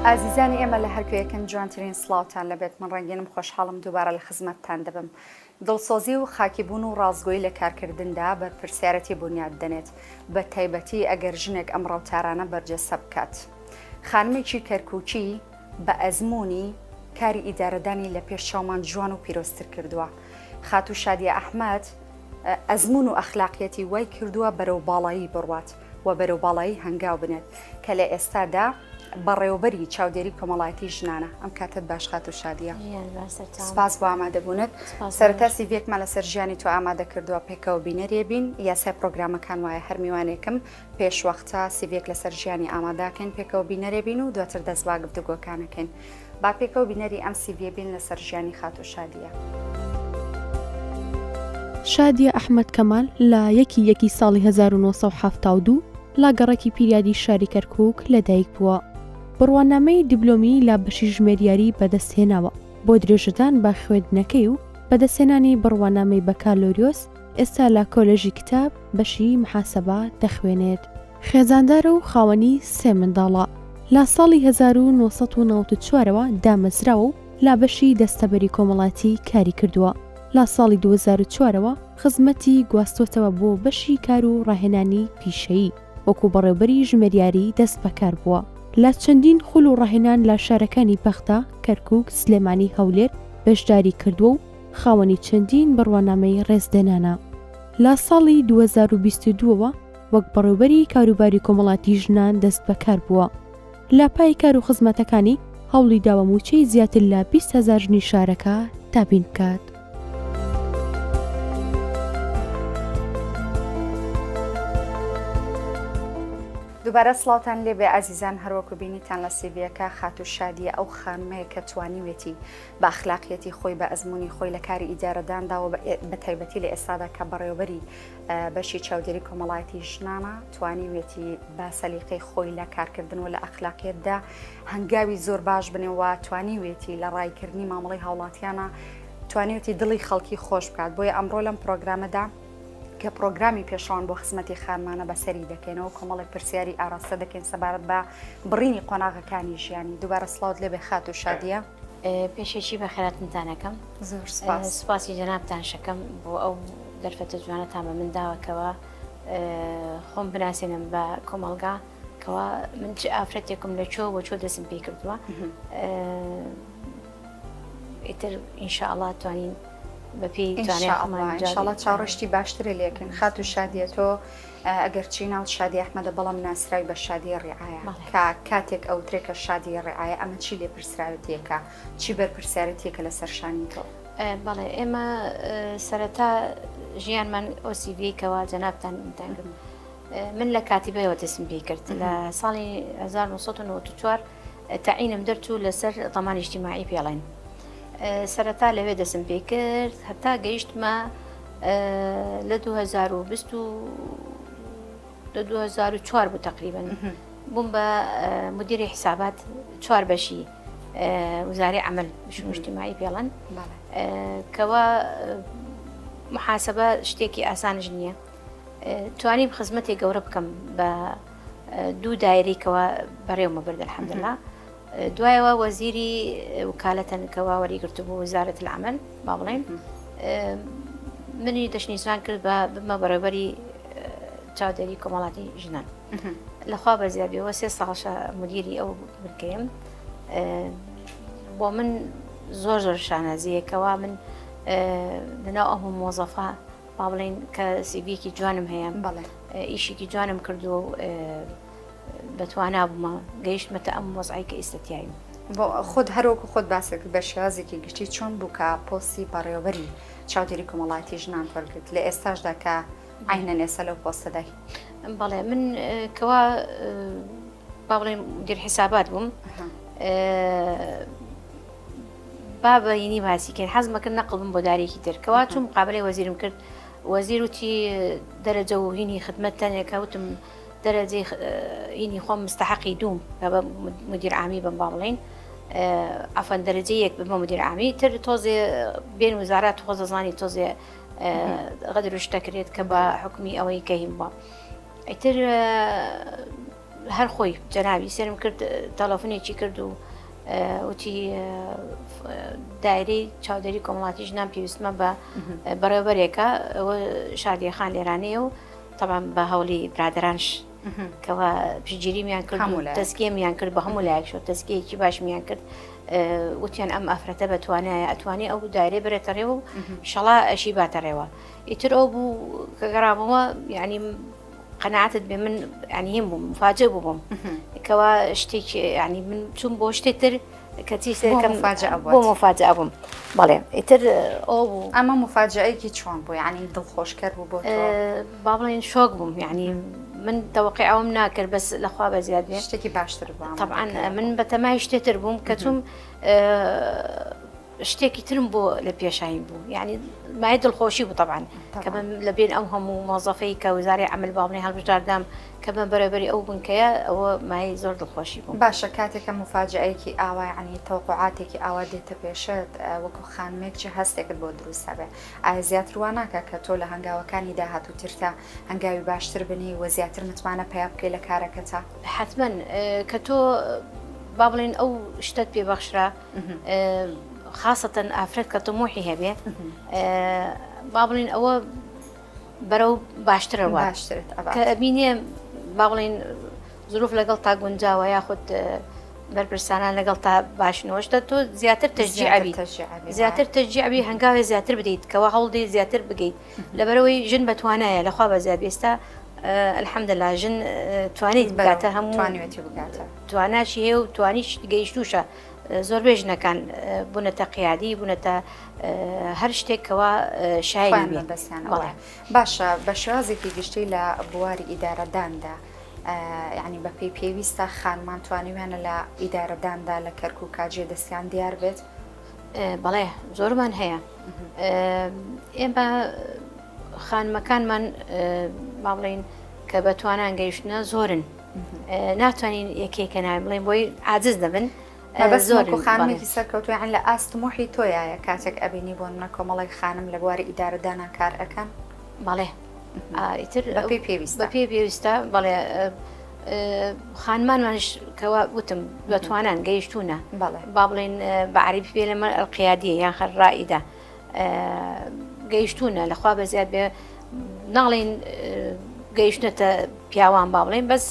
ئازیزانی ئێمە لە هەرکوێیەکن جوانترین سڵاوتان لەبێت من ڕەنگینم خۆشحاڵم دووبارە لە خزمەتتان دەبم دڵسۆزی و خاکیبوون و ڕاستگۆیی لە کارکردندا بەرپرسیارەتی بونیاد دەنێت بە تایبەتی ئەگەر ژنێک ئەم ڕەوتارانە بەرجەستە بکات خانمێکی کەرکوکی بە ئەزموونی کاری ئیدارەدانی لە پێش چاومان جوان و پیرۆزتر کردووە. خاتوو شادیە ئەحمەد ئەزموون و ئەخلاقیەتی وای کردووە بەرەو باڵایی بڕوات و بەرەو باڵایی هەنگاو بنێت کە لە ئێستادا بەڕێوەبەری چاودێری کۆمەڵایەتی ژنانە. ئەم کاتەت باش خاتوو شادیە. سپاس بۆ ئامادەبوونت. سەرەتا سیڤیەکمان لەسەر ژیانی تۆ ئامادە کردووە پێکەوە بینەرێ بین. یاسای پرۆگرامەکان وایە هەر میوانێکم پێشوەختە سیڤیەک لەسەر ژیانی ئاماداکەین پێکەوە بینەرێ بین و دواتر دەست با گفتوگۆکانەکەین. با پێکەوە بینەری ئەم سیڤیە بین لەسەر ژیانی خاتوو شادیە. شادیە ئەحمەد کەمال لە یەکی یەکی ساڵی 1972 لە گەڕەکی پیریادی شاری کەرکووک لەدایک بووە. بڕوانامەی دیبلۆمی لە بەشی ژمێریاری بەدەستهێناوە. بۆ درێژەدان بە خوێندنەکەی و بەدەستهێنانی بڕوانامەی بەکالۆریۆس، ئێستا لە کۆلێژی کتاب بەشی محاسەبە دەخوێنێت. خێزاندارە و خاوەنی سێ منداڵە. لە ساڵی 1994 ەوە دامەزراوە و لە بەشی دەستەبەری کۆمەڵاتی کاری کردووە. لە ساڵی 2004 ەوە خزمەتی گواستۆتەوە بۆ بەشی کار و ڕاهێنانی پیشەیی، وەکو بەڕێوبەری ژمێریاری دەست بەکار بووە. لە چەندین خول و ڕاهێنان لە شارەکانی بەغدا، کەرکوک، سلێمانی، هەولێر بەشداری کردووە و خاوەنی چەندین بڕوانامەی ڕێزلێنانە. لە ساڵی 2022 ەوە وەک بەڕێوبەری کاروباری کۆمەڵاتی ژنان دەست بەکار بووە. لە پای کار و خزمەتەکانی هەوڵی داوە مووچەی زیاتر لە 20 هەزار ژنی شارەکە دابین بکات. دووبارە سڵاوتان لێبێ ئازیزان هەروەکو بینیتان لە سیڤیەکە خاتوو شادیە ئەو خانمەیە کە توانیوێتی بە ئەخلاقیەتی خۆی بە ئەزموونی خۆی لە کاری ئیدارەداندا و بە تایبەتی لە ئێستادا کە بەڕێوەبەری بەشی چاودێری کۆمەڵایەتی ژنانە توانیوێتی بە سەلیقەی خۆی لە کارکردن و لە ئەخلاقیەتدا هەنگاوی زۆر باش بنێ و توانیوێتی لە ڕایکردنی مامەڵەی هاوڵاتیانە توانیوێتی دڵی خەڵکی خۆش بکات بۆیە ئەمڕۆ لەم پرۆگرامەدا کە پرۆگرامی پێشڕەوان بۆ خزمەتی خانمانە بەسەری دەکەینەوە کۆمەڵێک پرسیاری ئاراستە دەکەین سەبارەت بە بڕینی قۆناغەکانی ژیانی دووبارە سڵاوت لێبێ خاتوو شادیە. پێشەکی بەخێراتنتان ئەکەم. زۆر سپاس. سپاسی جەنابتان شەکەم بۆ ئەو دەرفەتە جوانەتان بە من داوە کەوا خۆم بناسێنم بە کۆمەڵگا کەوا من چ ئافرەتێکم لە چۆ وە چۆ دەستم پێ کردووە ئیتر ئینشاءڵا توانین بەپێی ئینشاءڵا چاوەڕێشتی باشترە لێکن خاتوو شادیە تۆ ئەگەرچی ناوت شادی ئەحمەدە بەڵام ناسراوی بە شادی ڕعایە کە کاتێک ئەوترێ کە شادی ڕعایە ئەمە چی لێپرسراوێتیەکە چی بەرپرسیارەتیەکە لەسەر شانی تۆ؟ بەڵێ ئێمە سەرەتا ژیانمان ئۆسیڤی کەوا جەنابتان کرد من لە کاتیبەوە دەستم پێی کرد لە ساڵی 1994 تەعینم دەرچوو لەسەر ضمان اجتماعی پێڵێن سەرەتا لەوێ دەسم پێ کرد هەتا گەیشتمە لە 2020 لە 2004 بوو تقریبا بووم بە مدیری حسابات چوار بەشی وزاری عمل شون اجتماعی پێڵەن کەوا محاسبە شتێکی ئاسانش نییە توانیم خزمەتێک گەورە بکەم بە دوو دایرەی کەوا بەڕێومە برد الحمدلله دوایەوە وەزیری وکالەتەن کەوا وەریگرتبوو بوو وزارەت العمل با بڵێن منی دەشنیشان کرد بە بمە بەڕێوبەری چاودێری کۆمەڵاتی ژنان لەخوا بەزیابیەوە سێ ساڵشە مدیری ئەو بنکەیەم بۆ من زۆر زۆر شانازیەکەوا من لەناو ئەو مۆزەفە با بڵێین کە سیڤیەکی جوانم هەیە بەڵێ ئیشێکی جوانم کردووە و بەتوانا بوومە گەیشتمەتە ئەم وەزعی کە ئیستا تیایم. بۆ خۆت هەروەکو خۆت باست کرد بە شێوازێکی گشتی چۆن بوو کە پۆستی بەڕێوەبەری چاودێری کۆمەڵایەتی ژنان وەرگرت لە ئێستاشدا کە عەینەن ئێستا لەو پۆستەدای؟ بەڵێ من کەوا با بڵێین مدیر حیسابات بووم با بە ینی باسی کەین حەزم ئەکرد نەقڵ بم بۆ دارێکی تر کەوا چووم مقابلەی وەزیرم کرد وەزیر وتی دەرەجە و هینی خدمەت تەنێکە وتم دەرەجەی هینی خۆم مستحقی دووم کە بە مدیر عامی بم با بڵێین عەفوەن دەرەجە یەک بمە مدیر عامی تر تۆزێ بێن وزارات خۆ دەزانی تۆزێ غەدر و شتەکرێت کە بە حکومی ئەوەی کە هین بووە ئیتر. هەر خۆی جەنابی سێرم کرد تەلەفونێکی کرد و وتی دایرەی چاودێری کۆمەڵاتی ژنان پێویستمە بە بەڕێوبەرێکە ئەوە شادیە خان لێرانەیە و تەبعەن بە هەوڵی برادەرانش کەوا پشتگیریمیان کرد تەزکیەمیان کرد بە هەموو لایەک شۆ تەزکیەکی باشمیان کرد وتیان ئەم ئافرەتە بە توانایە ئەتوانێ ئەو دایرێ برێتە ڕێوە و شەڵا ئەشی باتە ڕێوە ئیتر ئەو بوو کە گەڕابەوە یعنی قەناعەتت بێ من ینی هیم بووم مفاجئ بووم کەوا شتێکی ینی من چوم بۆ شتێک تر کەچی سێکەم بۆ مفاجئ بووم بەڵێ ئیتر ئەو بوو ئەمە مفاجئەیەکی چۆن بوو یعنی دڵخۆشکەر بوو بۆ با بڵێن شۆک بووم یعنی من تەوەقی ئەوم ناکرد بەس لەخوا بە زیاد بێ شتێکی باشتر بوو طبعا من بەتەمای شتێتر بووم کە چوم شتێکی ترم بۆ لە پێشاین بوو یعنی مای دڵخۆشی بوو طبعا کە من لە بین ئەو هەموو مۆزەفەی کە وزارەی عمل با بڵێن هەڵبژاردام کە بە بەرەبەری ئەو بنکەیە ئەوە مای زۆر دڵخۆشی بوو. باشە کاتێک کە موفاجەئەیەکی ئاوا یعنی تەوەقوعاتێکی ئاوا دێتە پێشت وەکو خانمێک چ هەستێکت بۆ دروست ئەبێ؟ ئایا زیاتر وا ناکا کە تۆ لە هەنگاوەکانی داهاتووترتا هەنگاوی باشتر بنێی و زیاتر متمانە پەیا بکەی لە کارەکەتا؟ حەتمەن کە تۆ با بڵێین ئەو شتەت پێ بەخشرا خاسەتەن ئافرەت کە تموحی هەبێ با بڵێن ئەوە بەرەو باشترە باشترت کە ئەبینێ با بڵێن زروف لەگەڵ تا گونجاوە یاخود بەرپرسانان لەگەڵ تا باشنەوەشتە تۆ زیاتر تەشجیعبی زیاتر تەشجیعبی هەنگاوێ زیاتر بدەیت کەەوە هەوڵدەی زیاتر بگەیت لەبەرەوەی ژن بەتوانایە لەخوا بە زیاد ئێستا الحمدلله ژن توانیت بگاتە هەموو توانیوێتی بگاتە تواناشی هەیە و توانیش گەیشتوشە زۆربەی ژنەکان بوونەتە قیادی بوونەتە هەر شتێک کەوا شایانی بێت بەسیانەوە باشە بە شێوازێکی گشتی لە بواری ئیدارەداندا یعنی بە پێی پێویستە خانمان توانیویانە لە ئیدارەداندا لە کەرکووکا جێ دەستیان دیار بێت؟ بەڵێ زۆرمان هەیە ئێمە خانمەکانمان با بڵین کە بە توانان گەیشتە زۆرن ناتوانین یەکێکە ناوی بڵێن بۆی عاجز دەبن زۆر خانمێکی سەرکەوتووە یان لە ئاست موحی تۆیایە کاتێک ئەبینی بۆ منە کۆمەڵێک خانم لە بواری ئیدارەدانا کار ئەکەن بەڵێ ئیتر بەپێی پێویستە بەپێی پێویستە بەڵێ خانمانمانش کەوا وتم بە توانان گەیشتوونە با بڵێن بە عەرەبی پێ لەمە القیادیە یان خەر ڕائیدە گەیشتوونە لەخوا بە زیاد بێ ناڵێن گەیشتنەتە پیاوان با بڵێن بەس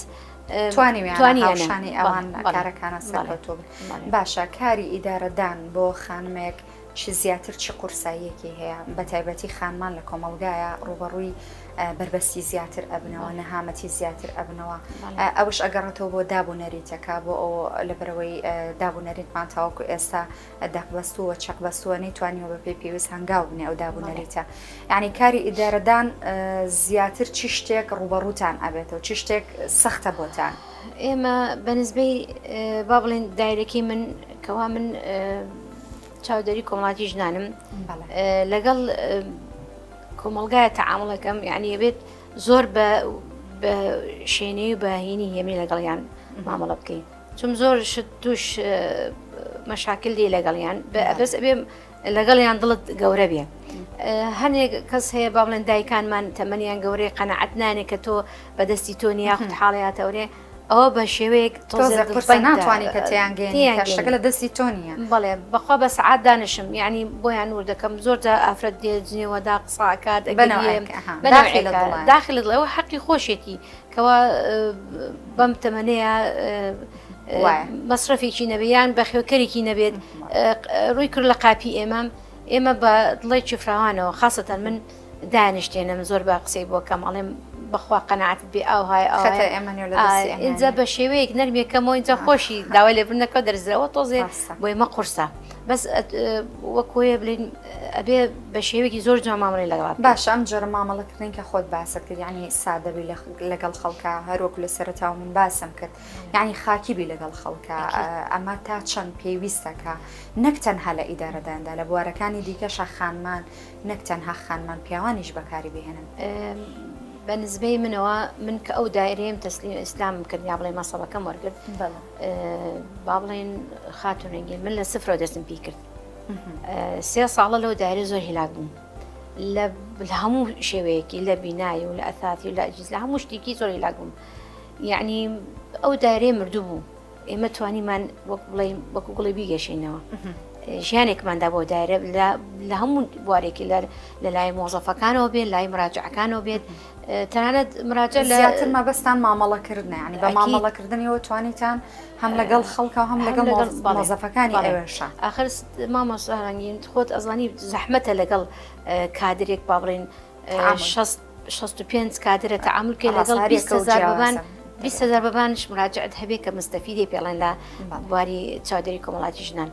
توانیویانە ئەوان کارەکانە سەرکەوتوو بن باشە کاری ئیدارەدان بۆ خانمێک چ زیاتر چ قورساییەکی هەیە بە تایبەتی خانمان لە کۆمەڵگایە ڕووبەڕووی بەربەستی زیاتر ئەبنەوە نەهامەتی زیاتر ئەبنەوە ئەوش ئەگەڕێتەوە بۆ داب و نەریتەکە بۆ ئەو لەبەرەوەی داب و نەریتمان تاوەکو ئێستا دەقبەستووە چەقبەستووە نەیتوانیوە بە پێی پێویست هەنگاو بنێ ئەو داب و نەریتە یعنی کاری ئیدارەدان زیاتر چی شتێک ڕووبەڕووتان ئەبێتەوە چی شتێک سەختە بۆتان؟ ئێمە بە نسبەی با بڵێن دایرەکەی من کەوا من چاودێری کۆمەڵاتی ژنانم لەگەڵ کۆمەڵگایە تەعامڵەکەم یعنی ئەبێت زۆر بە شێنەی و بە هینی هێمی لەگەڵیان مامەڵە بکەین چون زۆر شت توش مەشاکل دی لەگەڵیان بەس ئەبێ لەگەڵیان دڵت گەورە بێ هەنێک کەس هەیە با بڵێن دایکانمان تەمەنیان گەورەی قەنەعەت نانێ کە تۆ بەدەستی تۆ نیاخت حاڵیاتەورێ ئەوە بە شێوەیەک تۆزێک قورسە ناتوانانی کە تێیان گەیەنی کە شتەکە لە دەستی تۆ نییە. بەڵێ بەخوا بە سەعات دانیشم یعنی بۆیان ور دەکەم زۆر جار ئافرەت دێ جنێوەدا قسە ئەکات ئەگریێ بە نەوعێکە داخی لە دڵەوە حەقی خۆشێتی کەوا بەم تەمەنەیە مەسرەفێکی نەبێ یان بەخێوکەرێکی نەبێت ڕووی کرد لە قاپی ئێمە ئێمە بە دڵێکی فراوانەوە خاصەتەن من دانیشتێنم زۆر بە قسەی بۆ کەم ئەڵێم بەخوا قەناعەتت بێ ئاوهای خەتای ئێمە نیە لە دەستی ئێمە ئینجا بە شێوەیەک نەرمێکەمەوە ئینجا خۆشی داوای لێبوردنەکە دەرزرەوە تۆزێ بۆ ئێمە قورسە بەس وەکۆیە بلین ئەبێ بە شێوەیەکی زۆر جوان مامەڵەی لەگەڵا بکەی. باشە ئەم جۆرە مامەڵەکردن کە خۆت باست کرد یعنی سادەبی لەگەڵ خەڵکا هەروەکو لە سەرەتاوە من باسم کرد یعنی خاکی بی لەگەڵ خەڵکا ئەمە تا چەند پێویستە کە نەک تەنها لە ئیدارەداندا لە بوارەکانی دیکەشا خانمان نەک تەنها خانمان پیاوانیش بەکاری بهێنن. بە نسبەی منەوە من کە ئەو دایرەیەم تەسلیم ئیسلامم کرد یا بڵێ مەسەبەکەم وەرگرت با بڵێن خاتون ڕەنگین من لە سفرەوە دەستم پێ کرد سێ ساڵە لەو دایرە زۆر هیلاک بووم لە هەموو شێوەیەکی لە بینایی و لە ئەساسی و لە ئەجیز لە هەموو شتێکی زۆر هیلاک بووم. یعنی ئەو دایرەیە مردوو بوو ئێمە توانیمان وەک بڵێین وەکو گوڵی بیگەشینەوە ژیانێکماندا بۆ دایرە لە هەموو بوارێکی لە لە لای مۆزەفەکانەوە بێت لای مراجعەکانەوە بێت تەنانەت مراجع لە زیاتر مەبەستان مامەڵەکردنە ینی بە مامەڵەکردنیەوە توانیتان هەم لەگەڵ خەڵکە هەم لەگەڵ مۆزەفەکانی ئەوێشە ئاخر مامۆستا ڕەنگین خۆت ئەزانی زەحمەتە لەگەڵ کادرێک با بڵێین 65 کادرە تەعامول کەی لەگەڵ 20 هەزار بەبان 20 هەزار بەبانش مراجعت هەبێ کە مستەفیدی پێڵێن لە بواری چاودێری کۆمەڵاتی ژنان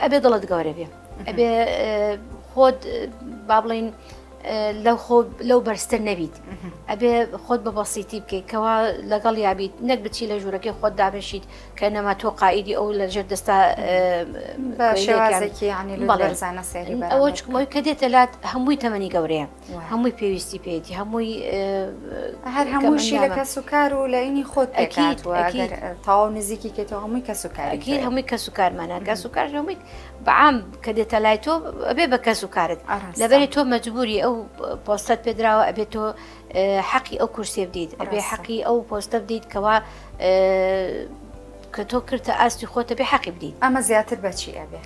ئەبێ دڵت گەورە بێ ئەبێ خۆت با بڵین لەو خۆ لەو بەرزتر نەبیت ئەبێ خۆت بە بەسیتی بکەیت کەوا لەگەڵ یابیت نەک بچی لە ژوورەکەی خۆت دابنشیت کە نەما تۆ قائیدی ئەو لە ژێر دەستا بە شێوازێکی یعنی بەرزانە سەیری ئەوە چکمەوەی کە دێتە لات هەمووی تەمەنی گەورەیە هەمووی پێویستی پێیەتی هەمووی هەر هەمووشی لە کەس و کار و لە ئینی خۆت پێکاتوە ئەگەر تەواو نزیکی کێتەوە هەمووی کەس و کارەکەی هەمووی کەس و کارمانە کەس و کار هەمووی بەعام کە دێتە لای تۆ ئەبێ بە کەس و کارت لەبەری تۆ مەجبوری ئەو پۆستەت پێدراوە ئەبێت تۆ حەقی ئەو کورسیە بدەیت ئەبێ حەقی ئەو پۆستە بدەیت کەوا کە تۆ کردە ئاستی خۆتە بێ حەقی بدەیت ئەمە زیاتر بەچی ئەبێ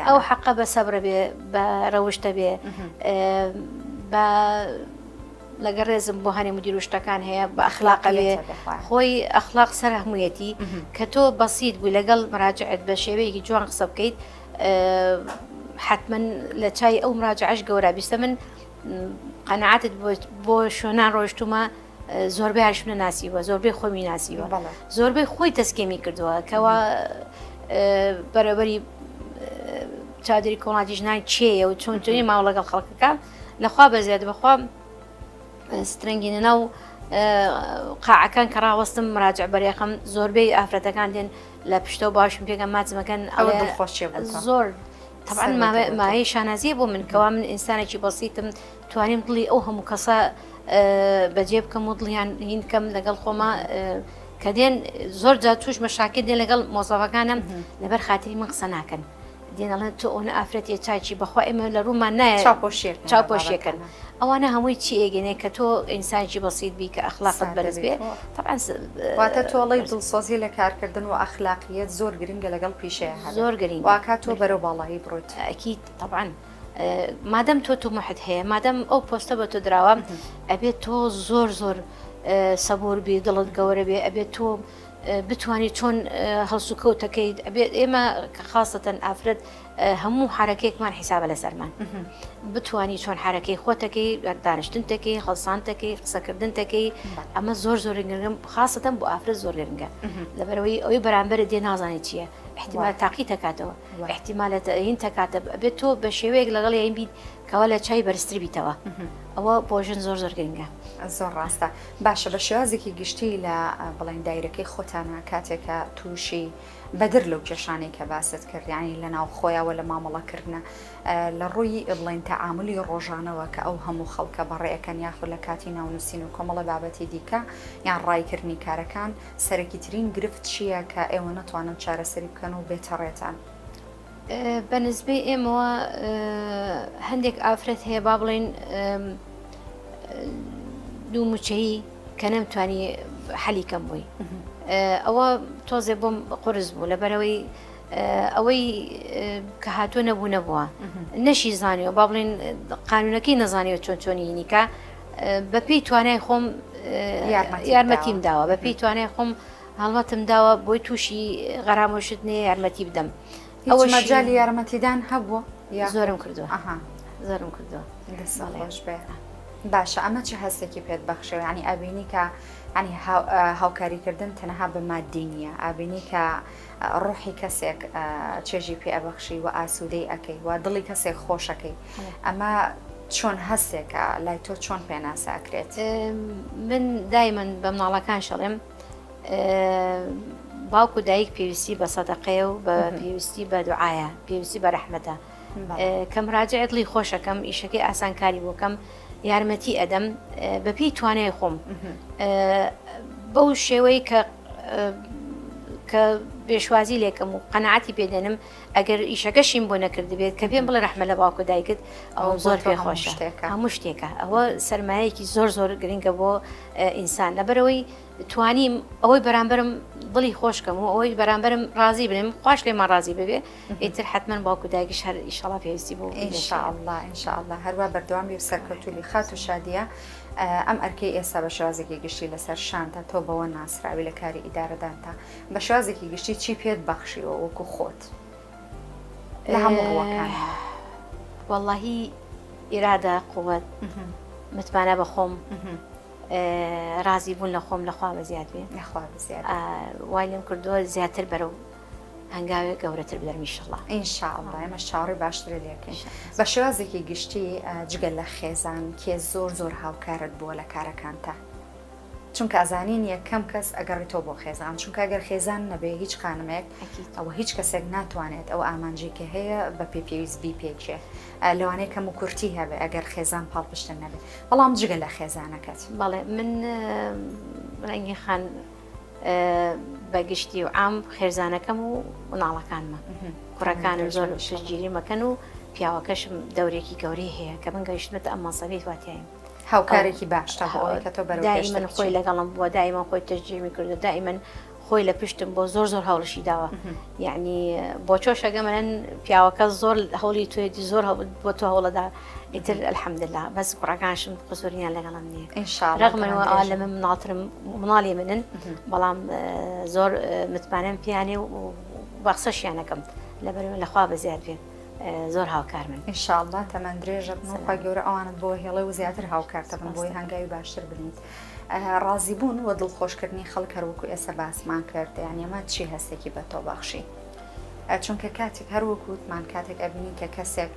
ئەو حەقە بە سەبرە بێ بە ڕەوشتە بێ بە لەگە ڕێزم بۆ هەنێ مدیر و شتەکان هەیە بە ئەخلاقە بێ خۆی ئەخلاق سەر هەموویەتی کە تۆ بەسیت بوو لەگەڵ مراجعت بە شێوەیەکی جوان قسە بکەیت حتمما لە چای ئەو مراجعش گەورە بیستە من قەناعەتت بۆ شۆنان ڕۆشتومە زۆربەی هەرشم نەناسیوە زۆربەی خۆمی ناسیوە زۆربەی خۆی تەسکێمی کردووە کەوا بەرەبەری چادری کۆڵاتی ژنان چێە و چۆن چۆنی ماوە لەگەڵ خەڵکەکە لەخوا بەزیاد بەخوا سترنگینە ناو قاعەکان کە ڕاوەستم مراجع بەرێخم زۆربەی ئافرەتەکان دێن لە پشتەوە باشم پێگەم ماچمەکەن ئەوە دڵخۆشیە زۆر تەبعەن مایەی شانازیە بۆ من کەوا من ئینسانێکی بەسیتم توانیم دڵی ئەو هەموو کەسە بەجێ بکەم و دڵیان هین کەم لەگەڵ خۆما کە دێن زۆر جار توش مەشاکل دێن لەگەڵ مۆزەفەکانم لەبەر خاتری من قسە ناکەن دێن ئەڵێن تۆ ئەوەنە ئافرەتیە چاکی بەخوا ئێمە لە ڕوومان نایە چاوپۆشیەکەن چاوپۆشیەکەن ئەوانە هەمووی چی ئێگەنێ کە تۆ ئینسانێکی بەسیت بی کە ئەخلاقت بەرز بێ طبعا واتە تۆڵەی دڵسۆزی لە کارکردن و ئەخلاقیەت زۆر گرنگە لەگەڵ پیشەیە هەبێت زۆر گرنگە واکات تۆ بەرەو باڵایی بڕۆیت ئەکید طبعا مادەم تۆ تومحت هەیە مادەم ئەو پۆستە بە تۆ دراوە ئەبێت تۆ زۆر زۆر سەبور بی دڵت گەورە بێ ئەبێت تۆ بتانی چۆن هەڵسوکەوتەکەیت ئەبێت ئێمە کە خاستەن ئافرەت هەموو حرەکەیەکمان حیسابە لەسەرمان بتانی چۆن حرەکەی خۆتەکەی دانیشتنتەکەی هەڵسانتەکەی قسەکردنتەکەی ئەمە زۆر زۆر گرنگم خاستەن بۆ ئافرەت زۆر گرنگە لەبەرەوەی ئەوەی بەرامبەر دێ نازانێت چییە احتیمال تاقی تەکاتەوە احتیمالەت هین تەکاتە بێت تۆ بە شێوەیەک لەگەڵ یین بیت کەوا لە چای بەرزتر بیتەوە ئەوە بۆ ژن زۆر زۆر گرنگە. زۆر ڕاستە باشە بە شێوازێکی گشتی لە بڵێن دایرەکەی خۆتانە کاتێکە تووشی بەدر لەو کێشانەی کە باست کرد یعنی لە ناو خۆیەوە لە مامەڵەکردنە لە ڕووی بڵێن تەعاملی ڕۆژانەوە کە ئەو هەموو خەڵکە بەڕێەکەن یاخود لە کاتی ناونووسین و کۆمەڵە بابەتی دیکە یان ڕایکردنی کارەکان سەرەکی ترین گرفت چییە کە ئێوە نەتوانن چارەسەری بکەن و بێتەڕێتان؟ بە نسبەی ئێمەوە هەندێک ئافرەت هەیە با بڵێن دوو موچەیی کە نەمتوانی حەلی کەم بووی ئەوە تۆزێ بۆم قرس بوو لەبەرەوەی ئەوەی کە هاتووە نەبوو نەبووە نەشی زانیەوە با بڵێن قانونەکەی نەزانیەوە چۆن چۆنی هینیکە بەپێی توانای خۆم یارمەتیم داوە بەپێی توانای خۆم هەڵمەتم داوە بۆی تووشی غەرامۆشت نێ یارمەتی بدەم ئەوە مەجالی یارمەتیدان هەبووە زۆرم کردووە زۆرم کردووە خۆش بێ باشە ئەمە چه هەستێکی پێت بەخشەوە ینی ئەبینی کە ینی هاوکاریکردن تەنها بە مادی نییە ئابینی کە ڕۆحی کەسێک چێژی پێ ئەبەخشی و ئاسوودەی ئەەکەی و دڵی کەسێک خۆشەکەی ئەمە چۆن هەستێکە لای تۆ چۆن پێناسە ئەکرێت من دایمەن بە مناڵەکان شەڵێم باوک و دایک پێویستی بە سەدەقەیە و بە پێویستی بە دوعاە پێویستی بە رەحمەتە کە مراجعە دڵی خۆشەکەم ئیشەکەی ئاسانکاری بۆکەم یارمەتی ئەدەم بەپی توانای خۆم بەو شێوەی کە. کە پێشوازی لێکەم و قەناعەتی پێ دێنم ئەگەر ئیشەکەشیم بۆ نەکردبێت کە پێم بڵێ رەحمە لە باوک و دایکت ئەوە زۆر پێ خۆشە هەموو شتێکە ئەوە سەرمایەکی زۆر زۆر گرنگە بۆ ئینسان لەبەرەوەی توانیم ئەوەی بەرامبەرم دڵی خۆشکەم و ئەوەی بەرامبەرم ڕازی بنم خواش لێمان ڕازی ببێ ئیتر حتمما باوک و دایکیش هەر ئیشەڵا پێویستی بۆ ئینشاءاللە ئینشاءاللە هەروا بەردەوام بی و سەرکەوتوو بی خاتوو شادیە ئەم ئەرکەی ئێستا بە شێوازێکی گشتی لەسەر شانتە تۆ بەوە ناسراوی لە کاری ئیدارەدانتا بە شێوازێکی گشتی چی پێت بەخشیوە وەکو خۆت لە هەموو ڕووەکان؟ وەڵاهی ئیرادە قوت متمانە بە خۆم ڕازی بوون لە خۆم لەخوا بە زیاد بێ لەخوا بزیاد وای لێم کردووە زیاتر بەرەو هەنگاوێک گەورەتر بدەرم ئیشەڵا. ان شاء اللە ئێمەش چاوەڕێی باشترە لێکەین. بە شێوازێکی گشتی جگە لە خێزان کێ زۆر زۆر هاوکارت بووە لە کارەکانتا؟ چونکە ئەزانین یەکەم کەس ئەگەڕیتەوە بۆ خێزان چونکە ئەگەر خێزان نەبێ هیچ خانمێک ئەوە هیچ کەسێک ناتوانێت ئەو ئامانجی کە هەیە بە پێ پێویست بیپێکێ لەوانەیە کەم و کورتی هەبێ ئەگەر خێزان پاڵپشتن نەبێ بەڵام جگە لە خێزانەکەت. بەڵێ من ڕەنگی خان بە گشتی و عام خێزانەکەم و مناڵەکانمە کوڕەکانم زۆر پشتگیری مەکەن و پیاوەکەشم دەورێکی گەورەی هەیە کە من گەیشتمەتە ئەم مەسەبی واتیایم هاوکارێکی باشتە بۆ ئەوەی کە تۆ بەرەو پێشتر دائیمەن خۆی بچی. لەگەڵم بووە دائیمەن خۆی تەشجیعمی کردو دائیمەن خۆی لە پشتم بۆ زۆر زۆر هەوڵشی داوە یعنی بۆ چۆشەگە منەن پیاوەکە زۆر هەوڵی توێتی زۆر بۆ تۆ هەوڵەدا ئیتر الحمدلله بەس کوڕەکانشم قسوریان لەگەڵم نییە إن شاء الله رغم ئەوە لە من مناڵترم مناڵی منن بەڵام زۆر متمانەم پیانێ و بە قسەشیانەکەم لەبەر لەخوا بە زیاد بێت زۆر هاوکار من. ان شاء اللە تەمەن درێژە بن و خوای گەورە ئەوانت بۆ هێڵێ و زیاتر هاوکارتە بن بۆی هەنگاوی باشتر بنیت. ڕازیبوون و دڵخۆشکردنی خەڵک هەر وەکو ئێستا باسمان کرد یانی ئەمە چی هەستێکی بە تۆ بەخشی؟ چونکە کاتێک هەر وەکو وتمان کاتێک ئەبینی کە کەسێک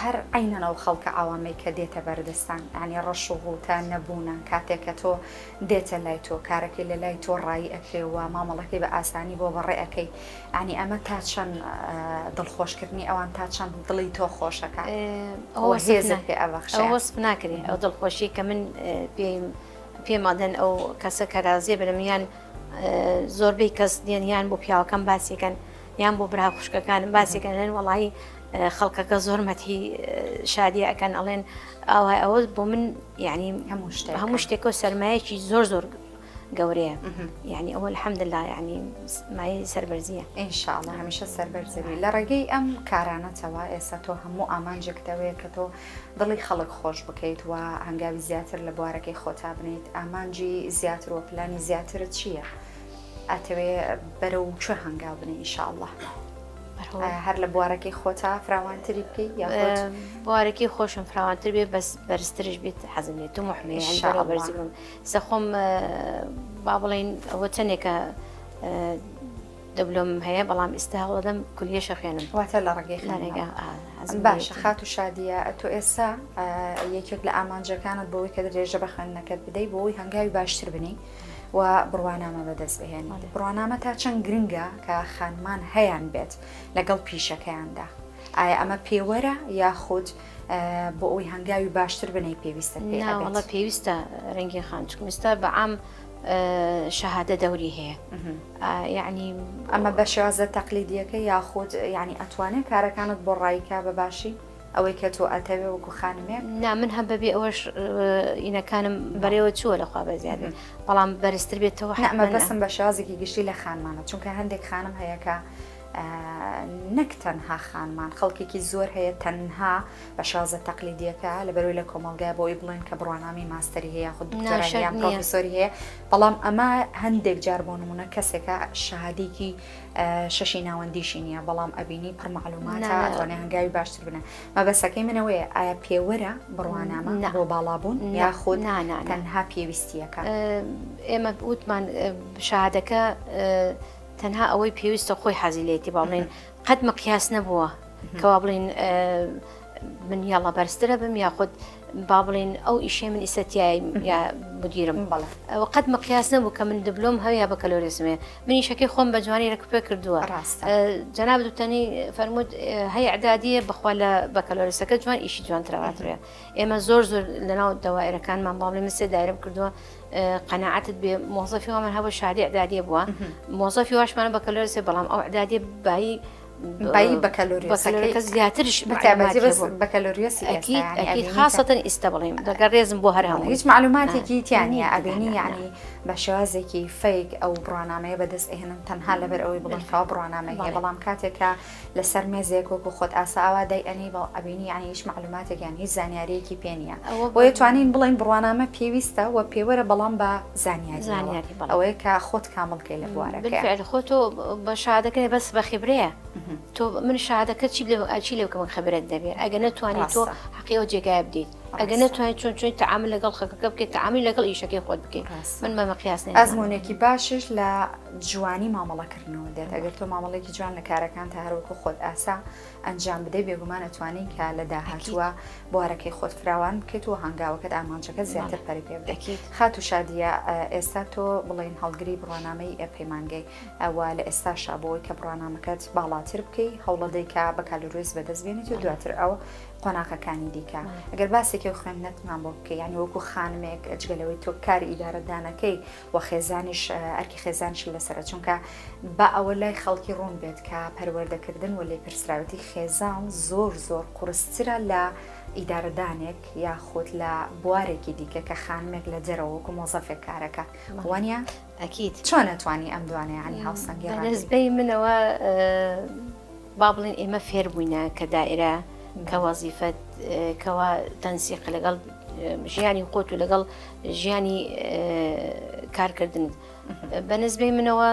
هەر عەینەن ئەو خەڵکە عەوامەی کە دێتە بەردەستان یانی ڕەش و ڕووتە نەبوونە کاتێک کە تۆ دێتە لای تۆ کارەکەی لە لای تۆ ڕایی ئەکرێ و مامەڵەکەی بە ئاسانی بۆ بەڕێ ئەکەی یانی ئەمە تا چەند دڵخۆشکردنی ئەوان تا چەند دڵی تۆ خۆشەکە ئەوە هێزت پێ ئەبەخشێ ئەوە وەسف ناکرێ ئەو دڵخۆشی کە من پێیم پێم ئەدەن ئەو کەسە کە رازیە بنم یان زۆربەی کەس دێن یان بۆ پیاوەکەم باسیەکەن یان بۆ برا خوشکەکانم باسیەکەن لەن وەڵی خەڵکەکە زۆر مەتحی شادیە ئەکەن ئەڵێن ئاوای ئەوە بۆ من یعنی هەموو شتێک هەموو شتێکە و سەرمایەکی زۆر زۆر گەورەیە یعنی ئەوە الحمدلله یعنی مایەی سەربەرزیە. ان شاء اللە هەمیشە سەربەرزبی لە ڕێگەی ئەم کارانەتەوە ئێستا تۆ هەموو ئامانجێکت ئەوەیە کە تۆ دڵی خەڵک خۆش بکەیت و هەنگاوی زیاتر لە بوارەکەی خۆتا بنێیت ئامانجی زیاتر و پلانی زیاترت چییە ئەتەوێ بەرەو کوێ هەنگاو بنێی ان شاء اللە هەر لە بوارەکەی خۆتا فراوانتری بکەی یاخود بوارەکەی خۆشم فراوانتر بێ بەس بەرزترش بێت حەزم لێ تموحم هەیە یانی بەرەو بەرزی بم سە خۆم با بڵێین ئەوە چەندێکە دبلۆمم هەیە بەڵام ئیستا هەوڵدەم کولیەشە خوێنم واتە لە ڕێگەی خوێندنەکە باشە خاتوو شادیە تۆ ئێستا یەکێک لە ئامانجەکانت بۆی کە درێژە بە خوێندنەکەت بدەی بۆی هەنگاوی باشتر بنی و بڕوانامە بەدەست بهێنیت بڕوانامە تا چەند گرنگە کە خانمان هەیان بێت لەگەڵ پیشەکەیاندا ئایا ئەمە پێوەرە یاخود بۆ ئەوی هەنگاوی باشتر بنەی پێویستە پێ ناوەڵە پێویستە ڕەنگی خان چکم ئێستا بە عام شەهادە دەوری هەیە یعنی ئەمە بە شێوازە تەقلیدیەکە یاخود یعنی ئەتوانێت کارەکانت بۆ ڕایکا بە باشی ئەوەی کە تۆ ئەتەوێ وەکو خانمێک؟ نا من هەم بەبێ ئەوەش ئینەکانم بەرێوە چووە لەخوا بەزیاد بێت بەڵام بەرزتر بێتەوە نا مەبەستم بە شێوازێکی گشتی لە خانمانە چونکە هەندێک خانم هەیە کە نەک تەنها خانمان خەڵکێکی زۆر هەیە تەنها بە شێوازە تەقلیدیەکە لەبەرەوەی لە کۆمەڵگای بۆی بڵێن کە بڕوانامەی ماستەری هەیە یاخود دکتۆرا هەیە یان پرۆفیسۆری هەیە بەڵام ئەمە هەندێک جار بۆ نمونە کەسێکە شەهادێکی شەشی ناوەندیشی نییە بەڵام ئەبینی پڕ مەعلوماتە ئەتوانێ هەنگاوی باشتر بنێ مەبەستەکەی من ئەوەیە ئایا پێوەرە بڕوانامە بۆ باڵابوون یاخود تەنها پێویستیەکە؟ ئێمە وتمان شەهادەکە تەنها ئەوەی پێویستە خۆی حەزی لێتی با بڵێین قەت مقیاس نەبووە کەوا بڵین من یاڵا بەرزترە بم یاخود با بڵین ئەو ئیشێ من ئیسە تیای یا مدیرم بەڵێ ئەوە قەت مقیاس نەبوو کە من دبلۆم هەیە یا بەکەلۆریسمێ من ئیشەکەی خۆم بە جوانی رێک پێ کردووە ڕاستە جەناب دوتەنی فەرمووت هەیە ئەعدادیە بەخوا لە بەکەلۆریسەکە جوان ئیشی جوانترە ڕاترێ ئێمە زۆر زۆر لەناو دەوایرەکانمان با بڵێن من سێ دایرەم کردووە. قەناعەتت بێ مۆزەفی وامان هەبوو شادی ئەعدادیە بووە مۆزەفی واشمان بەکەلۆریسێ بەڵام ئەو ئەعدادیە بایی بایی بەکەلۆریۆسەکەی زیاترش بەتایبەتی بەس بەکەلۆریۆسی ئەکید ئەکید خاصەتەن ئیستا بڵێم دەگەر ڕێزم بۆ هەر هەموو هیچ معلوماتێکی تیا نییە ئەبینی یعنی بە شێوازێکی fake ئەو بڕوانامەیە بەدەست ئەهێنن تەنها لەبەر ئەوەی بڵێن کەوا بڕوانامەی هەیە بەڵام کاتێکە لەسەر مێزێک وەکو خۆت ئاسا ئاوا دای ئەنێی بەڵ ئەبینی یعنی هیچ معلوماتێک یان هیچ زانیاریەکی پێ نییە بۆیە توانین بڵێین بڕوانامە پێویستە و پێوەرە بەڵام بە زانیاری زانیاری بەڵێ. ئەوەیە کە خۆت کامڵ کەی لە بوارەکەیا. بالفعل خۆ تۆ بە شەهادەکەی بەس بە خیبرەیە تۆ من شەهادەکە چی لێ چی لێ بکەم خبرەت دەبێ ئەگەر نەتوانی تۆ ڕاستە. حەقی ئەو جێگایە بدەیت ئەگەر ڕاستە. نەتوانی چۆن چۆن تەعامل لەگەڵ خەڵکەکە بکەیت تەعاملی لەگەڵ ئیشەکەی خۆت بکەیت ڕاستە. من بە مقیاس نەزانم. ئەزموونێکی باشیش لە جوانی مامەڵەکردنەوە دێت ئەگەر تۆ مامەڵەیەکی جوان لە کارەکانتا هەر وەکو خۆت ئاسا ئەنجام بدەی بێگومان ئەتوانی کە لە داهاتووە بوارەکەی خۆت فراوان بکەیت و هەنگاوەکەت ئامانجەکەت زیاتر پەرەی پێ بدەیت. خاتوو شادیە ئێستا تۆ بڵێین هەڵگری بڕوانامەی پەیمانگەی و لە ئێستاشا بۆ ئەوەی کە بڕوانامەکەت باڵاتر بکەی هەوڵەدەی کە بەکالۆریۆس بەدەست بێنیت و دواتر ئەو قۆناغەکانی دیکە ئەگەر باسێکی ئەو خوێندنەتمان بۆ بکەی یانی وەکو خانمێک جگە لەوەی تۆ کاری ئیدارەدانەکەی و خێزانیش ئەرکی خێزانیش لەسەرە چونکە با ئەوە لای خەڵکی ڕوون بێت کە پەروەردەکردن و لێپرسراوێتی خێزان زۆر زۆر قورسترە لە ئیدارەدانێک یاخود لە بوارێکی دیکە کە خانمێک لە دەرەوە وەکو مۆزەفێک کارەکە وانە ئەکید چۆن ئەتوانی ئەم دوانە یعنی هاوسەنگی ڕاگری؟ بەنسبەی منەوە با بڵێن ئێمە فێر بووینە کە دائرە کە وەزیفەت کەوا تەنسیق لەگەڵ ژیانی خۆت و لەگەڵ ژیانی کارکردنت بە نسبەی منەوە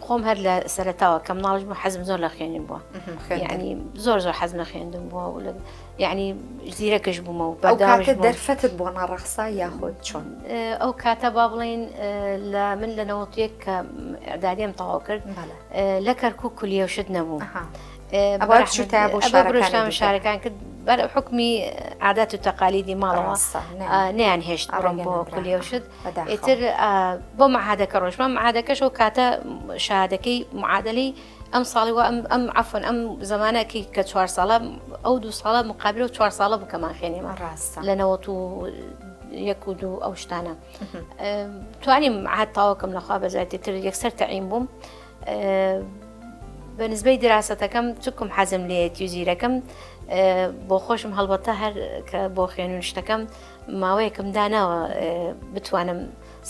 خۆم هەر لە سەرتاوە کە مناڵش بوو حەزم زۆر لە خوێنین بووە یعنی زۆر زۆر حەزم لە خوێندن بووە و یعنی زیرەکەش بوومە و ئەو کاتە دەرفەتت بۆ ناڕەخسا یاخود چۆن ئەو کاتە با بڵین لە من لە نەوەتێک کە ئەداریم تەواو کرد لە کەرکک کولیە شت نەبوو. شارەکان کرد بەر حکمی عادات و تەقالیدی ماڵەوە نیان هێشت بڕۆم بۆ کولیە شت ئیتر بۆ معادەکە ڕۆژمان معادەکەش و کاتە شادەکەی معادلی ئەم ساڵی و ئەم ئەم عفن ئەم زمانەکی کە چوار ساڵە ئەو دو ساڵە مقابل و چوار ساڵە بکەمان خوێنێمە ڕاستە لە نەوەت و یەک و دوو ئەو شتانە توانیم عاد تاوەکەم لەخوا بەزایتی تر یەکسەر تەعین بووم بە نسبەی دراسەتەکەم چکم حەزم لێیەتی و زیرەکەم بۆ خۆشم هەڵبەتە هەر کە بۆ خوێنون شتەکەم ماوەیەکم داناوە بتوانم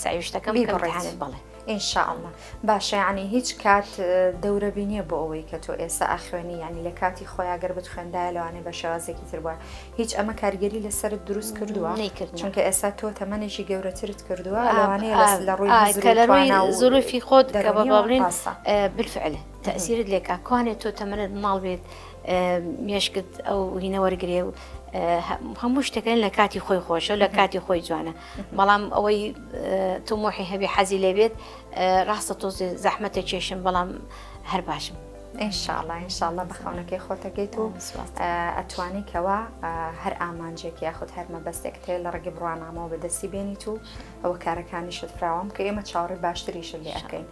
سعی شتەکەم بیبڕێت بەڵێ إن شاء الله باشە یعنی هیچ کات دەورەبی نییە بۆ ئەوەی کە تۆ ئێستا ئەخوێنی یعنی لە کاتی خۆیا گەر بتخوێندایە لەوانەیە بە شێوازێکی تر بووە هیچ ئەمە کاریگەری لەسەرت دروست کردووە نەیکردووە. چونکە ئێستا تۆ تەمەنێکی گەورەترت کردووە ئا لەوانەیە ئا لەس لە ڕووی ئا هزر کە و لە ڕووی توانا و زروفی خۆت کە بە دەروونیەوە بڵێن ڕاستە بالفعل تەئسیرت لێکا کوانێ تۆ تەمەنت مناڵ بێت مێشکت ئەو هینە وەرگێ و هەموو شتەکەن لە کاتی خۆی خۆشە لە کاتی خۆی جوانە بەڵام ئەوەی تموحی هەبێ حەزی لێبێت ڕاستە تۆزێ زەحمەتە کێشم بەڵام هەر باشم. ان شاء اللە ان شاء اللە بە خەونەکەی خۆتەگەیت و ئەتوانی کەوا هەر ئامانجێک یاخود هەر مەبەستێکت هەیە لە ڕێگەی بڕوانامەوە بەدەستی بێنیت و ئەوە کارەکانیشت فراوان بکە ئێمە چاوەڕێی باشتریشت لێ ئەکەین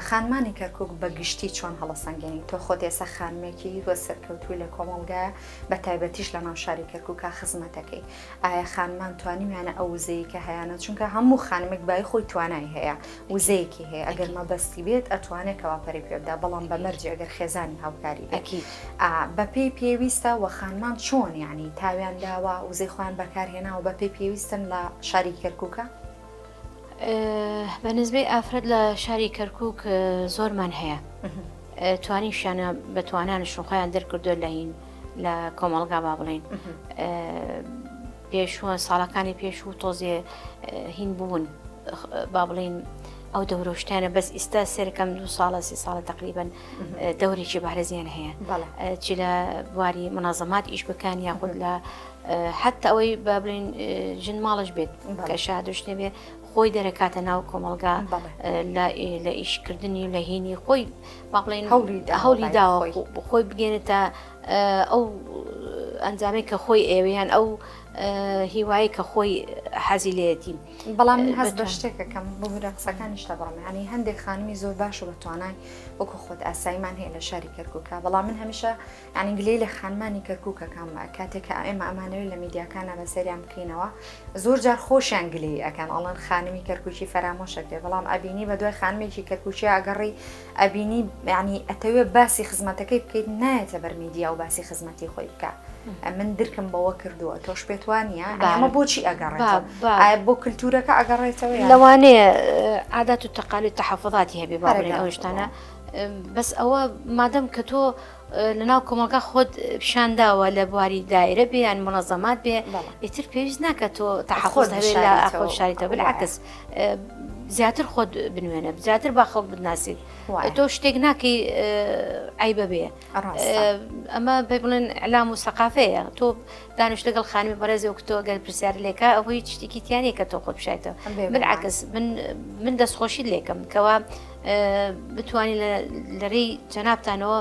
خانمانی کەرکک بە گشتی چۆن هەڵەسەنگێنی تۆ خۆت ئێستا خانمێکی وە سەرکەوتووی لە کۆمەڵگایە بە تایبەتیش لە ناو شاری کەرکووکا خزمەتەکەی ئایا خانمان توانیویانە ئەو وزەی کە هەیانە چونکە هەموو خانمێک بای خۆی توانای هەیە وزەیەکی هەیە ئەگەر مەبەستی بێت ئەتوانێت کەوا پەرەی پێ بدا بەڵام بە مەرجێ ئەگەر خێزانی هاوکاری بێت ئەکید. ئا بەپێی پێویستە وە خانمان چۆن یانی تاویان داوە وزەی خۆیان بەکارهێناوە بەپێی پێویستن لە شاری کەرکوکە؟ بە نسبەی ئافرەت لە شاری کەرکوک زۆرمان هەیە توانیشیانە بە توانانشون خۆیان دەرکردووە لە هین لە کۆمەڵگا با بڵین پێشووە ساڵەکانی پێشوو تۆزێ هین بوون با بڵین ئەو دەورۆشتانە بەس ئیستا سێرکەم دو ساڵە سی ساڵە تقریبن دەورێکی بارزیان هەیە چی لە بواری منازەمات ئیش بکەن یاخود لە حتا ئەوەی با بڵین ژن ماڵش بێت کە شادوش نەبێ خۆی دەرەکاتە ناو کۆمەلگا لە ئیشکردنی لە هینی خۆی با بڵێن هەوڵی داوە خۆی بگەێنێتە ئەو ئەنجامێک کە خۆی ئێویان ئەو هیوایی کە خۆی. حەزی لێیەتی. بەڵام من هەست بە شتێک ئەکەم ببورە قسەکانیشتە بڕم یانی هەندێک خانمی زۆر باش و بە توانای وەکو خۆت ئاساییمان هەیە لە شاری کەرکووکە بەڵام من هەمیشە یانی گلەی لە خانمانی کەرکووکەکەم کاتێک کە ئێمە ئەمانەوێت لە میدیاکانە بەسەریان بکەینەوە زۆر جار خۆشیان گلەیی ئەکەن ئەڵێن خانمی کەرکووکی فەرامۆشەکرێ بەڵام ئەبینی بە دوای خانمێکی کەرکووکی ئەگەڕی ئەبینی یانی ئەتەوێ باسی خزمەتەکەی بکەیت نایەتە بەر میدیا و باسی خزمەتی خۆی بکە من درکم بەوە کردووە تۆش پێت وانە ئەمە بۆچی ئەگەڕێتەوە ئایا بۆ کللتورەکە ئەگەڕێتەوە لەوانەیە عادات و تەقالی تەحەفظاتی هەبێ با بڵێین ئەو شتانە بەس ئەوە مادەم کە تۆ لەناو کۆمەڵگا خۆت پیشانداوە لە بواری دایرە بێ یان منەزەمات بێ ئیتر پێویست ناکە تۆ تەحەفظ هەبێ لە خۆت شاریتەوە بالعکس زیاتر خۆت بنوێنە زیاتر با خەڵک بتناسیت تۆ شتێک ناکەی عیبە بێ ئەمە پێ بڵێن ئەلام و سەقافەیە تۆ دانیش لەگەڵ خانمی بەڕێزی وەک تۆ گەر پرسیار لێکا ئەوە هیچ شتێکی تیانە کە تۆ خۆت بشایتەوە بالعکس من من دەستخۆشیت لێکەم کەوا بتوانین لە رێی جەنابتانەوە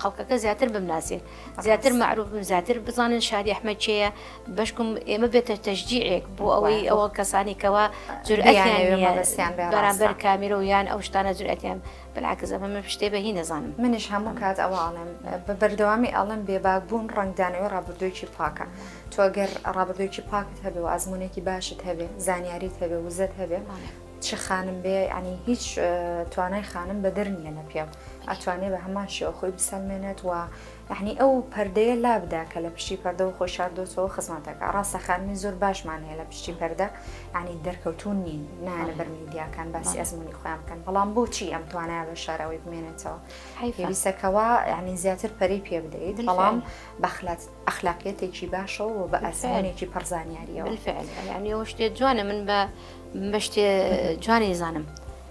خەڵکەکە زیاتر بمناسین زیاتر مەعروف بن زیاتر بزانن شادی ئەحمەد کێیە بەشکم ئێمە بێتە تەشجیعێک بۆ ئەوەی ئەوە کەسانی کەوا جورئەتیان نییە بەرامبەر کامیرە و یان ئەو شتانە جورئەتیان بالعکس ئەمە من شتێ بە هی نەزانم. منیش هەموو کات ئەوە ئەڵێم بە بەردەوامی ئەڵێم بێباک بوون ڕەنگدانەوەی ڕابردوویەکی پاکە تۆ گەر ڕابردوویەکی پاکت هەبێ و ئەزموونێکی باشت هەبێ زانیاریت هەبێ وزەت هەبێ چ خانم بێ یانی هیچ توانای خانم بەدەر نییە لە پیاو ئەتوانێ بە هەمان شێوە خۆی بسەلمێنێت و یعنی ئەو پەردەیە لابدا کە لە پشتی پەردەوە خۆی شاردۆتەوە خزمەتەکە ڕاستە خانمی زۆر باشمان هەیە لە پشتی پەردە یعنی دەرکەوتون نین نانە بەر میدیاکان باسی ئەزمموی خۆیان بکەن بەڵام بۆچی ئەم توانایە بە شارەوەی بمێنێتەوە پێویستەکەەوە یعنی زیاتر پەری پێ بدەیت بەڵام بەخلات ئەخلاقیەتێکی باشەوە و بە ئەزمونێکی پڕ زانیاریەوە. بالفعل یعنی ئەوە شتێ جوانە من بە بە شتێ جوانی زانم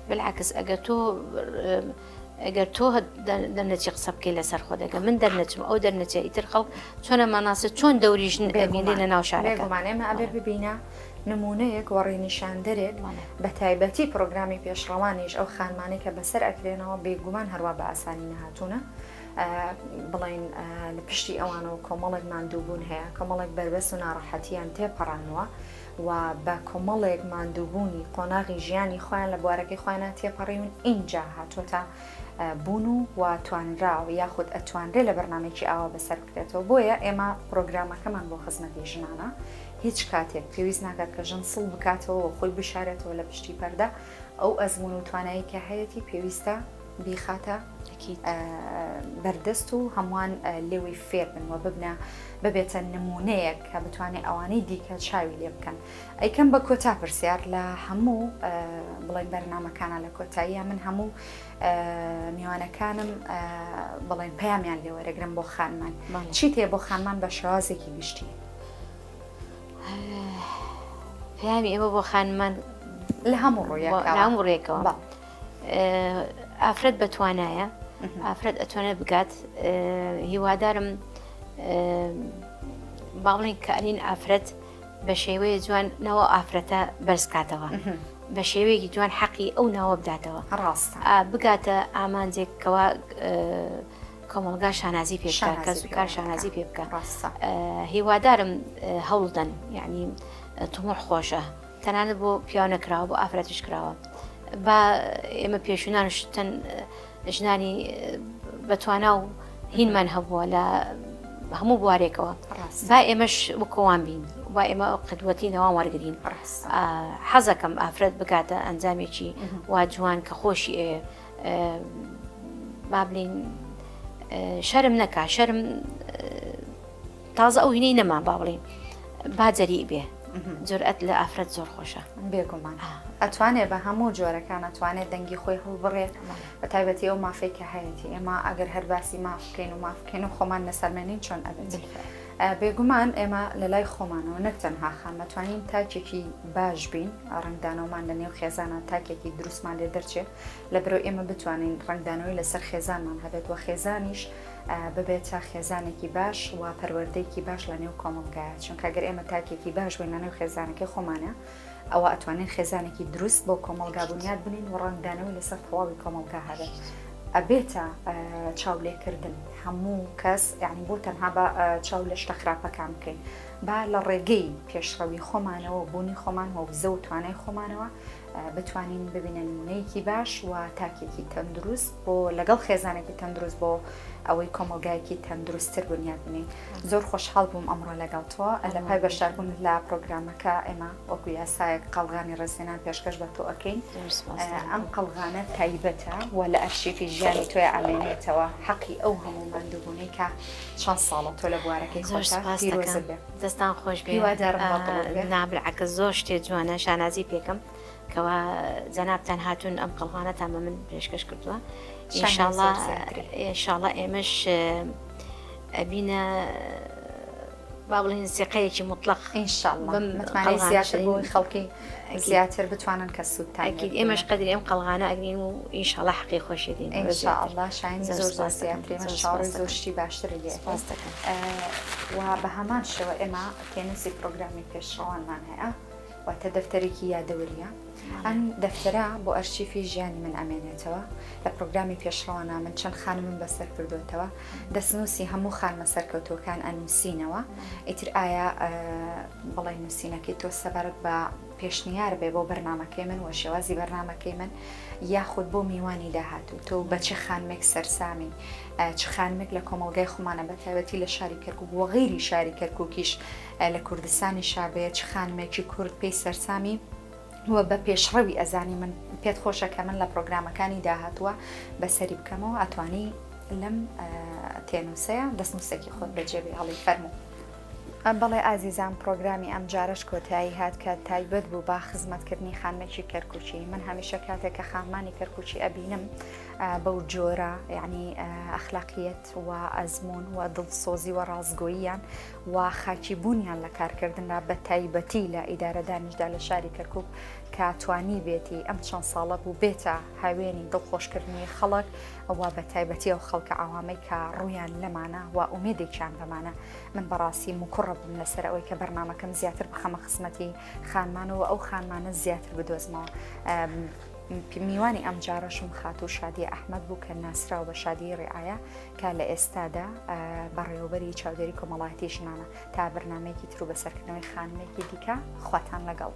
بالعکس ئەگەر تۆ ئەگەر تۆ دەرنەچی قسە بکەی لەسەر خۆ دەگە من دەرنەچم ئەو دەرنەچێ ئیتر خەڵک چۆنە ماناسە چۆن دەوری ژن ئەبینێ لە ناو شارەکە بێگومان ئێمە ئەبێ ببینە نمونەیەک و ڕێنیشاندەرێک بە تایبەتی پرۆگرامی پێشڕەوانیش ئەو خانمانەی کە بەسەر ئەکرێنەوە بێگومان هەروا بە ئاسانی نەهاتوونە بڵێین لە پشتی ئەوانەوە کۆمەڵێک ماندووبوون هەیە، کۆمەڵێک بەربەست و ناڕەحەتییان تێپەڕاندووە و بە کۆمەڵێک ماندووبوونی قۆناغی ژیانی خۆیان لە بوارەکەی خۆیانا تێپەڕیون ئینجا هاتووەتە بوون و و توانراوە یاخود ئەتوانرێ لە بەرنامەیەکی ئاوا بەسەر بکرێتەوە بۆیە ئێمە پرۆگرامەکەمان بۆ خزمەتی ژنانە هیچ کاتێک پێویست ناکات کە ژن سڵ بکاتەوە و خۆی بشارێتەوە لە پشتی پەردە ئەو ئەزموون و توانایی کە هەیەتی پێویستە بیخاتە بەردەست و هەمووان لێوەی فێر بن و ببنە ببێتە نمونەیەک کە بتوانێت ئەوانەی دیکە چاوی لێ بکەن ئەیکەم بە کۆتا پرسیار لە هەموو بڵێن بەرنمەکانە لە کۆتاییە من هەموو میوانەکانم بڵێن پەیامیان لێوەرەگرم بۆ خانمان چی تێ بۆ خانمان بە شێوازێکی گشتی پەیامی ئێمە بۆ خانمان لە هەموو ڕوویەکەوە ڕێکەوە ئافرەت بەتوانایە ئافرەت ئەتوانێت بگات هیوادارم با بڵین کە ئەلین ئافرەت بە شێوەیە جوان ناوە ئافرەتە بەرزکاتەوە بە شێوەیەکی جوان حەقی ئەو ناوە بداتەوە ڕاست بگاتە ئامانجێک کەوا کۆمەڵگا شانازی پێ بکە کەس و کار شانازی پێ بکە هیوادارم هەوڵدەن یعنی تموح خۆشە تەنانەت بۆ پیاو نەکراوە بۆ ئافرەتیش کراوە با ئێمە پێشونان شتن ژنانی بەتوانا و هینمان هەبووە لە هەموو بوارێکەوە با ئێمەش وەکوان بین با ئێمە قدوەتی نەوان وەرگین حەزەکەم ئافرەت بگاتە ئەنجامێکی وا جوان کە خۆشی با بلین شەرم نەکا شەرم تازە ئەو هینەی نەما با بڵێین با جەریء بێ جورئەت لە ئافرەت زۆر خۆشە. بێگومان ئەتوانێ بە هەموو جۆرەکان ئەتوانێت دەنگی خۆی هەڵبڕێ بە تایبەتی ئەو مافەی کە هەیەتی ئێمە ئەگەر هەر باسی ماف بکەین و ماف بکەین و خۆمان نەسەلمێنین چۆن ئەبێت بێگومان ئێمە لە لای خۆمانەوە نەک تەنها خان ئەتوانین تاکێکی باش بین ڕەنگدانەوەمان لە نێو خێزانە تاکێکی دروستمان لێ دەرچێ لە برۆ ئێمە بتوانین ڕەنگدانەوەی لەسەر خێزانمان هەبێت و خێزانیش ببێتە خێزانێکی باش و پەروەردەیەکی باش لە نێو کۆمەڵگایە چونکە گەر ئێمە تاکێکی باش بین لە نێو خێزانەکەی خۆمانە ئەوە ئەتوانین خێزانێکی دروست بۆ کۆمەڵگا بنیات بنین و ڕەنگدانەوەی لەسەر تەواوی کۆمەڵگا هەبێت. ئەبێتە چاولێکردن هەموو کەس یعنی بۆ تەنها بە چاو لە شتە خراپەکان بکەین با لە ڕێگەی پێشڕەوی خۆمانەوە بوونی خۆمان و وزە و توانای خۆمانەوە بتوانین ببینە نمونەیەکی باش و تاکێکی تەندروست بۆ لەگەڵ خێزانێکی تەندروست بۆ ئەوەی کۆمەڵگایەکی تەندروستتر بنیات بنین زۆر خۆشحاڵ بووم ئەمڕۆ لەگەڵ تۆ لە پای بەشداربوون لە پرۆگرامەکە ئێمە وەکو یاسایەک قەڵغانی ڕێزلێنان پێشکەش بە تۆ ئەکەین ئەم قەڵغانە تایبەتە و لە ئەرشیفی ژیانی تۆی ئامێنێتەوە حەقی ئەو هەموو ماندووبوونەی کە چەند ساڵە تۆ لە بوارەکەی زۆر سپاس دەکەم دەستان خۆش بێ هیوادارم بەدڵت بێ نا بالعکس زۆر شتێ جوانە شانازی پێکەم کەوا جەنابتان هاتوون ئەم قەڵغانەتان بە من پێشکەش کردووە ئینشاڵڵا ئینشاڵڵا ئێمەش ئەبینە با بڵێین سیقەیەکی موتڵەق ئینشاڵڵا متمانەی زیاتر بۆ خەڵکی زیاتر بتوانن کە سوودتان ئەکید ئێمەش قەدری ئەم قەڵغانە ئەگرین و ئینشاڵڵا حەقی خۆشی دێین ئینشاڵڵا شایانی زۆر زۆر زیاتری من چاوەڕێی زۆر شتی باشتری لێ سپاس دەکەم و بە هەمان شێوە ئێمە تێنووسی پرۆگرامی پێشڕەوانمان هەیە واتە دەفتەرێکی یادەوەریە ئەم دەفتەرە بۆ ئەرشیفی ژیانی من ئەمێنێتەوە. لە پرۆگرامی پێشڕەوانا من چەند خانمم بەسەر کردۆتەوە. دەستنووسی هەموو خانمە سەرکەوتووەکان ئەنووسینەوە. ئیتر ئایا بڵێ نووسینەکەی تۆ سەبارەت بە پێشنیار بێ بۆ بەرنامەکەی من و شێوازی بەرنامەکەی من یاخود بۆ میوانی داهاتوو تۆ بە چ خانمێک سەرسامی چ خانمێک لە کۆمەڵگای خۆمانە بە تایبەتی لە شاری کەرکوک و غەیری شاری کەرکوکیش لە کوردستانیشا بێ چ خانمێکی کورد پێی سەرسامی و بە پێشڕەوی ئەزانی من پێت خۆشە کە من لە پرۆگرامەکانی داهاتووە بەسەری بکەمەوە ئەتوانی لەم تێنووسەیە دەستنووسێکی خۆت بەجێ بێڵی فەرموو. بەڵێ ئازیزان پرۆگرامی ئەمجارەش کۆتایی هات کە تایبەت بوو بە خزمەتکردنی خانمێکی کەرکوکی من هەمیشە کاتێک کە خانمانی کەرکوکی ئەبینم بەو جۆرە یعنی ئەخلاقیەت و ئەزموون و دڵسۆزی و ڕاستگۆییان و خاکی بوونیان لە کارکردندا بە تایبەتی لە ئیدارەدانیشدا لە شاری کەرکوک کە توانیبێتی ئەم چەند ساڵە بوو بێتە هاوێنی دڵخۆشکردنی خەڵک و بە تایبەتی ئەو خەڵکە عەوامەی کە ڕوویان لەمانە و ئومێدێکیان بەمانە من بەڕاستی مکوڕە بووم لەسەر ئەوەی کە بەرنامەکەم زیاتر بخەمە خزمەتی خانمان و ئەو خانمانە زیاتر بدۆزمەوە. میوانی ئەمجارەشم خاتوو شادیە ئەحمەد بوو کە ناسراوە بە شادیەی ڕیعایە کە لە ئێستادا بەڕێوەبەری چاودێری کۆمەڵایەتی ژنانە. تا بەرنامەیەکی تر و بەسەرکردنەوەی خانمێکی دیکە خواتان لەگەڵ.